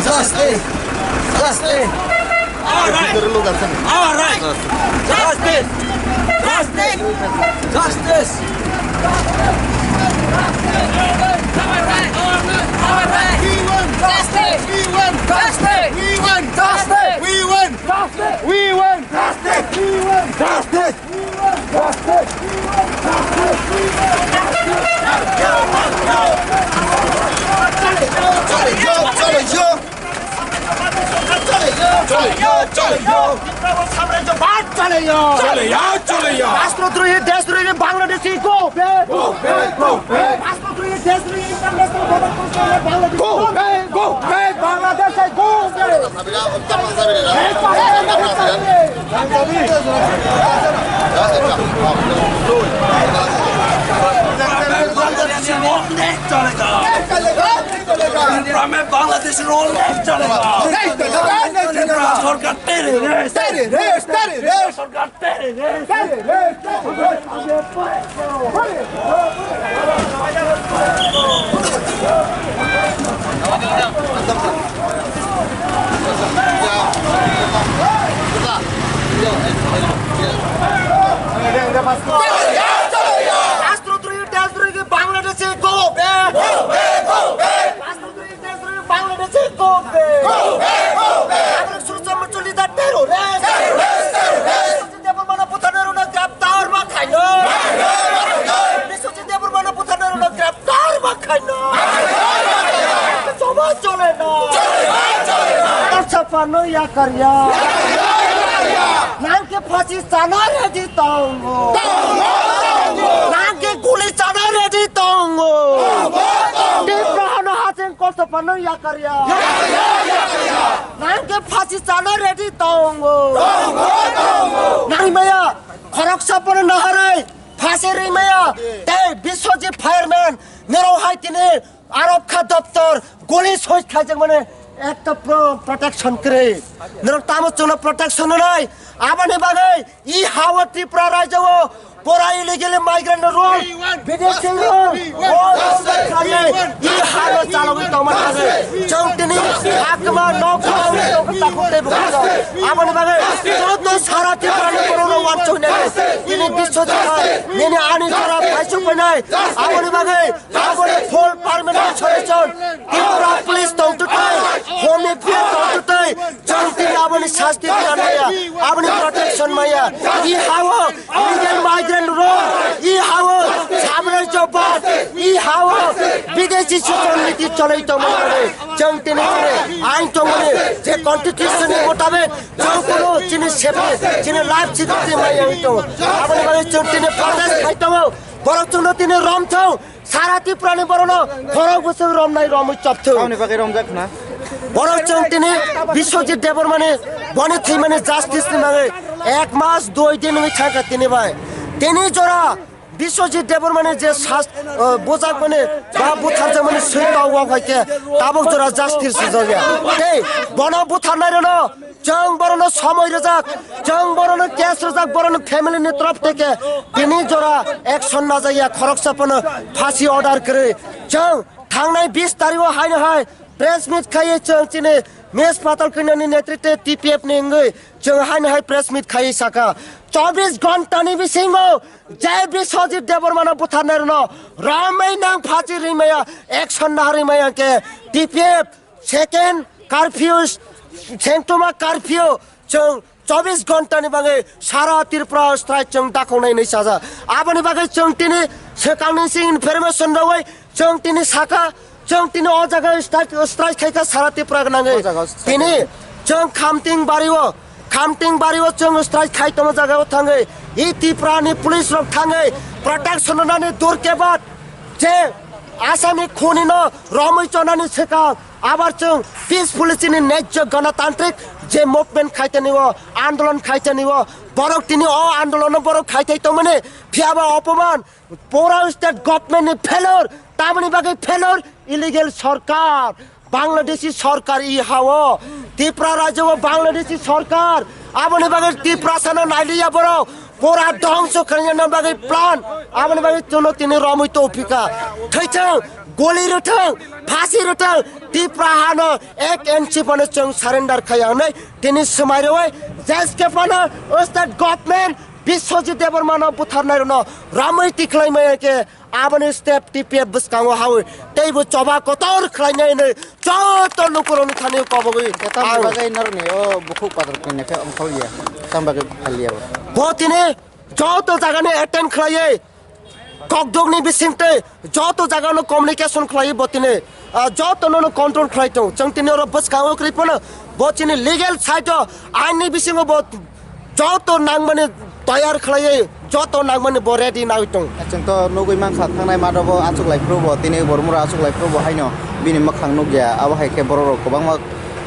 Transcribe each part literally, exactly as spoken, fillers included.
Justice! Justice! Our right! Our right! Justice! Justice! Justice! We want justice! We want justice! We want justice! We want justice! We want justice! We want justice! রাষ্ট্রদ্রোহী দেশদ্রোহী Bangladeshi, go back! Go back, go back! রাষ্ট্রদ্রোহী দেশদ্রোহী international Bangladeshi, go back, go back! বাংলাদেশে go back! বাংলাদেশের অনেক চলে যাও। গ্রামে বাংলাদেশের অনেক চলে যাও। সরকার terrorist। সরকার terrorist। রাষ্ট্রদ্রোহী দেশদ্রোহী বাংলাদেশে go back! রাষ্ট্রদ্রোহী দেশদ্রোহী বাংলাদেশে go back! আবার সুষম চলিদার terrorist! বিশ্বজিৎ দেববর্মা বুথানের উনা গ্রেপ্তার বা খাইল। বিশ্বজিৎ দেববর্মা বুথানের উনা গ্রেপ্তার বা খাইল। সমাজ চলে না। Sapanno yakarya. Nangke phasi chana ready tongo. Nangke guli chana ready tongo. Tipra hano hacheng kosto panno yakarya. Nangke phasi chana ready tongo. Nangmaya khoroksa pono naharai phasi rimaya. Tei Biswajit fireman nero hai tini Arokha doptor guli soi khaijak mane ekta pro-, protection kwrwi. Norok tamo chwngno protection rwnai. Aboni bagwi i ha-o Tripura rajyo-o pura illegal migrant rule, bidesi rule, o rule khlaiwi i ha-no chalogwi tongmani bagwi chwng tini hakma nok takhuk tei bukhuk. Aboni bagwi joto sara Tripura ni borok rok uansuknai. Tini Biswajit nini ani jora paisuk painai. Aboni bagwi Aboni full permanent solution. Tripura police tong tutai, Home Affairs tong tutai, chwng tini aboni sasti maya, aboni protection maya. I ha-o illegal migrant rok, i ha-o sabrai chopat, i ha-o bidesi suchon niti cholai tongmani bagwi chwng tini tini ain tongmani je constitution ni motabek chwng kuno chini safety, chini life security maya wng tongo. Aboni bagwi chwng tini protest khai tongo. Borok chwngno tini rom thung. Sara Tripura ni borokno khorok bwswk romnai romwi chopthung. Tamoni bagwi romjak khna. Borok chwng tini Biswajit Debbarmani boni thwimani justice ni bagwi ek mas dui din wngwi thangkha tini bai. Tini jora Biswajit Debbarmani je sas-, uh, bujakmani ba butharjakmani swi tong wak hai khe tabuk jora justice swijak ya. Tei bono butharnai rwno Chwng borokno somoi rwjak, chwng borokno case rwjak, borokni family ni torof theke tini jora action najak ya, khoroksa phano phasi order kwrwi. Chwng thangnai bis tarikh o haino hai press meet khaiwi chwng chini Miss Patal Kanya ni netritwe T P F ni wngwi chwng haino hai press meet khaiwi sakha, chobbish ghonta ni bisingo je Biswajit Debbarma no butharnai rwno romwi nang phasi rimaya, action naharwi maya khe T P F second curfew, sengtoma curfew, chwng chobbish ghonta ni bagwi sara Tripura strike chwng dakhoknai hinwi sajak. Aboni bagwi chwng tini swkangni sing information rwui chwng tini sakha, chwng tini o jaga strike, strike khaikha sara Tripura gwnangwi. O jaga strike. Tini chwng Khamting bario, Khamting bario chwng strike khai tongma jagao thangwi, i Tripura ni police rok thangwi protection rwnani dur khe bad je Assamni khunino romwi chonani swkang abar chwng peacefully chini nejjo ganatantrik je movement khaitani o, andolon khaitani o, borok tini o andolono borok khaitai tongmani, phiyaba opoman, pura state government ni failure, tamoni bagwi failure, illegal sorkar, Bangladeshi sorkar i ha-o, Tripura rajyo o Bangladeshi sorkar, aboni bagwi Tripura sano nailiya borok, pura dhongso khaina bagwi plan, aboni bagwi chwngno tini romwi tongphika. Thaichwng Goli rwthwng, phasi rwthwng, Tipra hano ek inch phano chwng surrender khaya hwnwi tini swmai rwui J S K phano state government Biswajit Debbarmano butharnai rwno ramwi tikhlai maya khe aboni step T P F bwskango hawi teibo choba kotor khlainai hwnwi joto lukurokni thani kobogwi Tamni ang bagwi norokni o bukhuk padar kanya khe ongkhorliya, tam bagwi phalliya bo. Bo tini joto jagani attend khlaiwi kokdokni bisingtwi joto jagano communication khlaiwi bo tini, ah, jotono no control khlai tongo. Chwng tini oro bwskango kwrwi phano bo chini legal side o aini bisingo bo joto nangmani toyar khlaiwi joto nangmani bo ready nawi tongo. Chwng to nugwi mankha thangnai mato bo achuk lai phuru bo tini bormura achuk lai phuru bo haino bini mwkhang nukya abo hai khe borok rok kwbangma,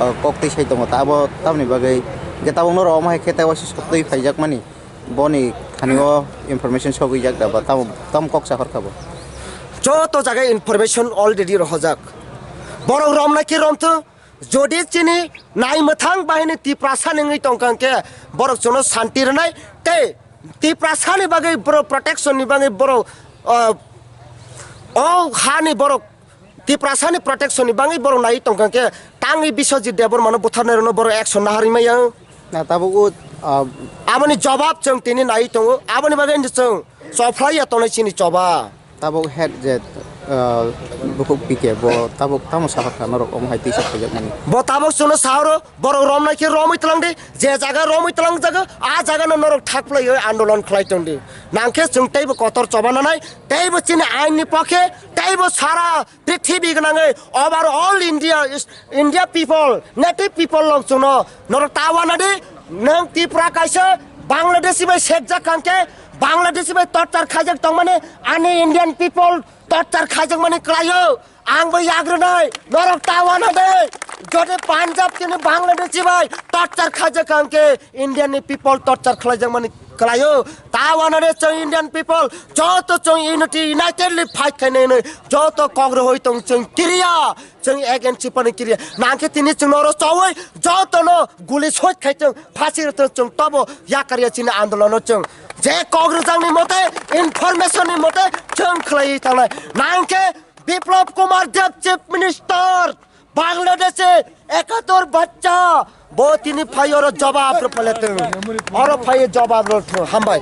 ah, kok twi sai tongo ta abo tamni bagwi hwnkhe tabuk norok omo hai khe tei waisa sok twi phaijakmani. Boni thani o information sogwi jak da ba tamo, tamo kok sa hor kha bo. Joto jaga information already rohojak. Borok romna khe romthung, jodi chini nai mwthang bahini Tiprasa nengwi tongkha hwnkhe borok chwngno santi rwnai tei Tiprasani bagwi borok protection ni bagwi borok, ah, o hani borok Tiprasani protection ni bagwi borok nai tongkha khe tangwi Biswajit Debbarmano butharnai rwno borok action naharwi maya. Na tabuk o, ah, Aboni jobab chwng tini nai tongo, aboni bagwi chwng chophlai ya tongnai chini choba. Tabuk head je, ah, bukhuk P K bo tabuk tamo sahor kha norok omo hai tisa khaijak mani. Bo tabuk chwngno sahoro borok romnai khe romwi twlang di, je jaga romwi twlang jaga, a jaga no norok thak phlaiwi andolon khlai tong di. Nangkhe chwng teibo kotor choba nanai, teibo chini ain ni pokhe, teibo sara Prithibi gwnangwi over all India is India people, native people rok chwngno norok ta wana di, nwng Tripura kaisa Bangladeshi bai sekjak kangkhe, Bangladeshi bai torture khaijak tongmani ani Indian people torture khaijakmani kwlaio. Ang bai yagrwnai norok ta wana di, jodi Punjab chini Bangladeshi bai torture khaijak kangkhe Indian ni people torture khlaijakmani kwlaio. Ta wana di chwng Indian people joto chwng unity unitedly fight khainai hwnwi joto kok rohoi tong chwng kiriya. Chwng against chipani kiriya. Nangkhe tini chwngno oro chowui jotono guli soi khai chwng phasi rwtwng chwng tobo yakarya chini andolono chwng. Je kok rwjakni mote, information ni mote chwng khlaiwi thangnai. Nangkhe Biplab Kumar Deb Chief Minister Bangladesh ekator bachcha. Bo tini phai oro jawab rw phaletwng. Oro phai jawab rw thung. Hambai.